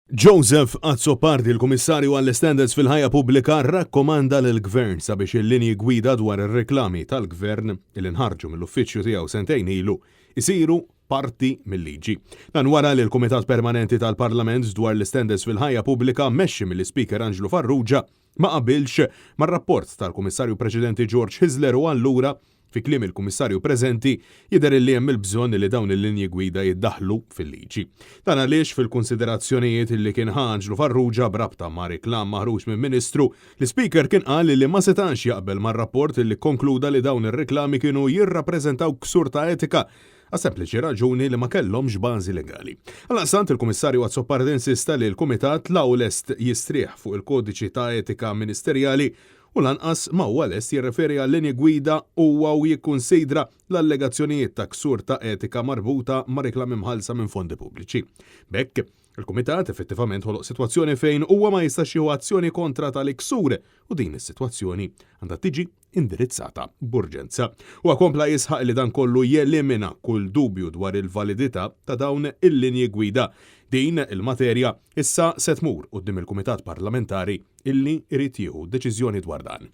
Joseph Azzopardi, il-Kummissarju għall-Istandards fil-Ħajja Pubblika, rrakkomanda lill-Gvern sabiex il-linji gwida dwar ir-reklami tal-Gvern li nħarġu mill-uffiċċju tiegħu sentejn ilu jsiru parti mil-liġi. Dan wara li l-Kumitat Permanenti tal-Parlament dwar l-Istandards fil-Ħajja Pubblika mmexxi mill-Ispeaker Anġlu Farrugia ma qabilx mar-rapport tal-Kummissarju preċedenti George Hyzler u allura Fi kliem il-Kummissarju preżenti, jidher illi hemm il-bżonn li dawn il-linji gwida jiddaħħlu fil-liġi. Dan għaliex fil-kunsiderazzjonijiet illi kien ħa Anġlu Farrugia b'rabta ma' reklam maħruġ minn Ministru, l-Ispeaker kien qal illi ma setax jaqbel mar-rapport illi kkonkluda li dawn ir-reklami kienu jirrappreżentaw ksur ta' etika għas-sempliċi raġuni li ma kellhomx bażi legali. Għaldaqstant il-Kummissarju Azzopardi insista li l-Kumitat la hu lest jistrieħ fuq il-Kodiċi ta' Etika Ministerjali u lanqas ma huwa lest jirreferi għal-linji gwida huwa u jikkunsidra l-allegazzjonijiet ta' ksur ta' etika marbuta ma' reklami mħallsa minn fondi pubbliċi. B'hekk, il-Kumitat effettivament ħoloq sitwazzjoni fejn huwa ma jistax jieħu azzjoni kontra tali ksur u din is-sitwazzjoni għandha tiġi indirizzata b'urġenza. Huwa kompla jisħaq li dan kollu jelimina kull dubju dwar il-validità ta' dawn il-linji gwida. Din il-materja issa se tmur quddiem il-Kumitat Parlamentari illi jrid jieħu deċiżjoni dwar dan.